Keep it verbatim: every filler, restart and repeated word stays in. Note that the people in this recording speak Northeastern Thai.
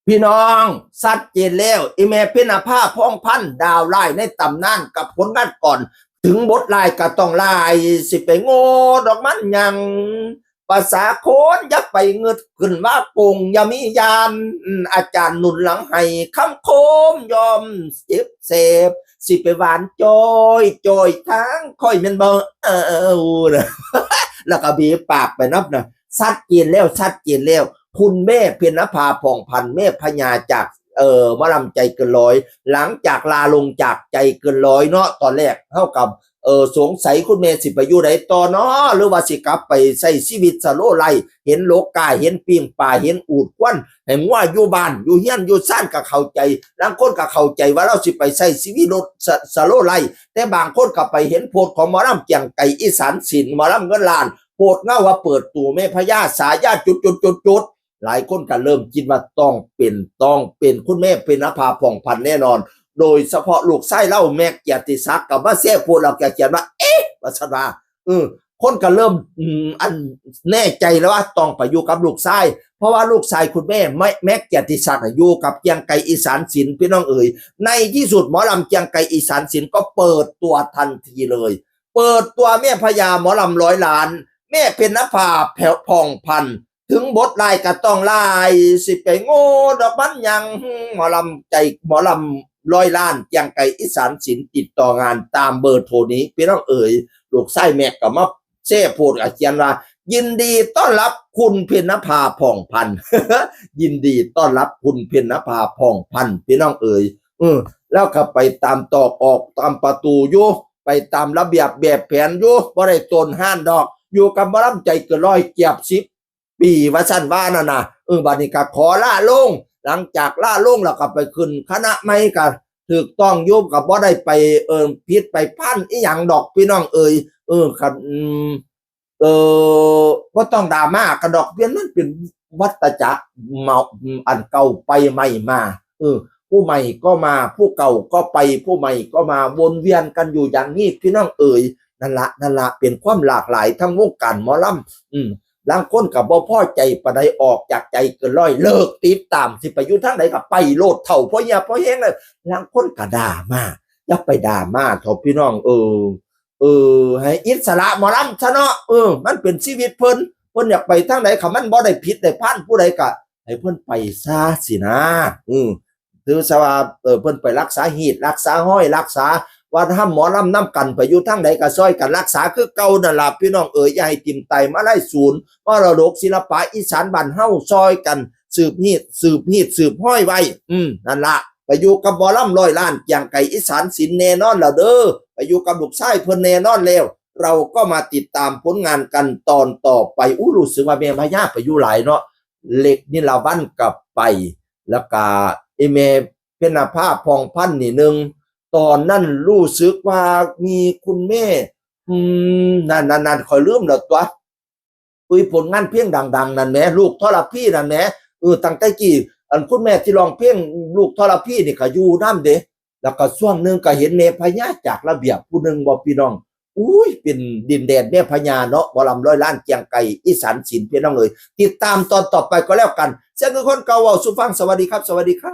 พี่น้อง ชัดเจนแล้ว อีแม่เพ็ญนภา พองพัน ดาวร้ายในตำนานกับผลงานก่อน ถึงบทร้ายก็ต้องร้าย สิไปโง่ดอกมันหยัง ภาษาคนอย่าไปเงืดขึ้นว่าโกงอย่ามียาน อาจารย์หนุนหลังให้คำคมยอมเจ็บแสบ สิไปหวานจอยจอยทางค่อยแม่นบ่ เออนะ แล้วก็เบะปากไปนับนะ ชัดเจนแล้ว ชัดเจนแล้ว คุณแม่เพ็ญนภา ผ่องพัน แม่พญาจาก เอ่อหมอลำใจเกินร้อย หลังจากลาลงจากใจเกินร้อยเนาะ ตอนแรกเฮากับ เออสงสัยคุณแม่สิไปอยู่ใดต่อเนาะ หรือว่าสิกลับไปใช้ชีวิตสโลว์ไลฟ์ เห็นโลกา เห็นปิ้งปลา เห็นอูฐควัน ให้งัวอยู่บ้าน อยู่เฮือน อยู่ซานก็เข้าใจ ลางคนก็เข้าใจว่าลาวสิไปใช้ชีวิตส- สโลว์ไลฟ์ แต่บางคนก็ไปเห็นโพสต์ของหมอลำเกรียงไกรอีสานศิลป์ หมอลำเงินล้าน โพสต์เงาว่าเปิดตัวแม่พญา ฉายาจุดจุดจุดจุด หลายคนก็เริ่มคิดว่าต้องเป็น ต้องเป็นคุณแม่เพ็ญนภา ผ่องพัน แน่นอน โดยเฉพาะลูกชายลาวแม็กเกียรติศักดิ์ก็มาแชร์โพสต์ แล้วก็เขียนว่า เอ๊ะ ว่าซั่นว่า เออ คนก็เริ่ม อืม อัน แน่ใจแล้วว่าต้องไปอยู่กับลูกชาย เพราะว่าลูกชายคุณแม่แม็ก- แม็กเกียรติศักดิ์น่ะอยู่กับเกรียงไกรอีสานศิลป์ พี่น้องเอ๋ย ในที่สุดหมอลำเกรียงไกรอีสานศิลป์ก็เปิดตัวทันทีเลย เปิดตัวแม่พญาหมอลำร้อยล้าน แม่เพ็ญนภา ผ่องพัน ถึงบทร้ายก็ต้องร้าย สิไปโง่ดอกมันหยัง หมอลำใจ หมอลำร้อยล้านเกรียงไกรอีสานศิลป์ ติดต่องานตามเบอร์โทรนี้ พี่น้องเอ๋ย ลูกชายแม็กก็มาแชร์โพสต์ก็เขียนว่า ยินดีต้อนรับคุณเพ็ญนภา ผ่องพัน ยินดีต้อนรับคุณเพ็ญนภา ผ่องพัน พี่น้องเอ๋ย เออ แล้วก็ไปตามตอกออกตามประตูอยู่ ไปตามระเบียบแบบแผนอยู่ บ่ได้ต้นห้านดอก อยู่กับหมอลำใจเกินร้อยเกือบสิบปี ว่าซั่นว่านั่นน่ะ เออ บัดนี้ก็ขอลาลง หลังจากลาลงแล้วก็ไปขึ้นคณะใหม่ ก็ถูกต้องอยู่ ก็บ่ได้ไป เออ ผิดไปพันอีหยังดอก พี่น้องเอ๋ย เออ คัน อืม เออ บ่ต้องดราม่ากันดอก เพียงมันเป็นวัฏจักร เมา อันเก่าไปใหม่มา เออ ผู้ใหม่ก็มา ผู้เก่าก็ไป ผู้ใหม่ก็มา วนเวียนกันอยู่อย่างนี้ พี่น้องเอ๋ย นั่นละ นั่นละ เป็นความหลากหลายทั้งวงการหมอลำ อืม ลางคนก็บ่พอใจปานใด ออกจากใจเกินร้อย เลิกติดตาม สิไปอยู่ทางใดก็ไปโลด เฒ่าพอเหี่ยพอแฮงแล้ว ลางคนก็ดราม่า อย่าไปดราม่าเถาะพี่น้อง เออ เออ ให้อิสระหมอลำซะเนาะ เออ มันเป็นชีวิตเพิ่น เพิ่นอยากไปทางใด คันมันบ่ได้ผิดได้พันผู้ใดก็ให้เพิ่นไปซะสินะ อืม ถือซะว่า เออ เพิ่นไปรักษาฮีต รักษาฮอย รักษาวัฒนธรรมหมอลำนำกัน ไปอยู่ทางใดก็ซ่อยกันรักษาคือเก่านั่นล่ะ พี่น้องเอ๋ย อย่าให้ถิ่มตายมาลัยศูนย์ มรดกศิลปะอีสานบ้านเฮา ซ่อยกันสืบฮีต สืบฮีต สืบฮอยไว้ อืม นั่นล่ะ ไปอยู่กับหมอลำร้อยล้านเกรียงไกรอีสานศิลป์แน่นอนแล้วเด้อ ไปอยู่กับลูกชายเพิ่นแน่นอนแล้ว เราก็มาติดตามผลงานกันตอนต่อไป อู้ รู้สึกว่าแม่พญาไปอยู่หลายเนาะ เล็กนิลาวัลย์ก็ไป แล้วก็ไอ้แม่เพ็ญนภา ผ่องพัน นี่หนึ่ง ตอนนั้นรู้สึกว่ามีคุณแม่ อืม นั่นๆๆ ข้อยลืมแล้วตั๊ว อุ้ย ผลงานเพลงดังๆ นั่นแหม ลูกทรพีนั่นแหม เออ ตั้งแต่กี้ อันคุณแม่ที่ร้องเพลงลูกทรพีนี่ก็อยู่นำเด้ แล้วก็ช่วงหนึ่งก็เห็นแม่พญาจากระเบียบผู้หนึ่งบ่พี่น้อง อุ้ย เป็นดินแดนแม่พญาเนาะ หมอลำร้อยล้านเกรียงไกรอีสานศิลป์ พี่น้องเอ๋ย ติดตามตอนต่อไปก็แล้วกัน เสียงคือคนเก่าเว้าสู่ฟัง สวัสดีครับ สวัสดีครับ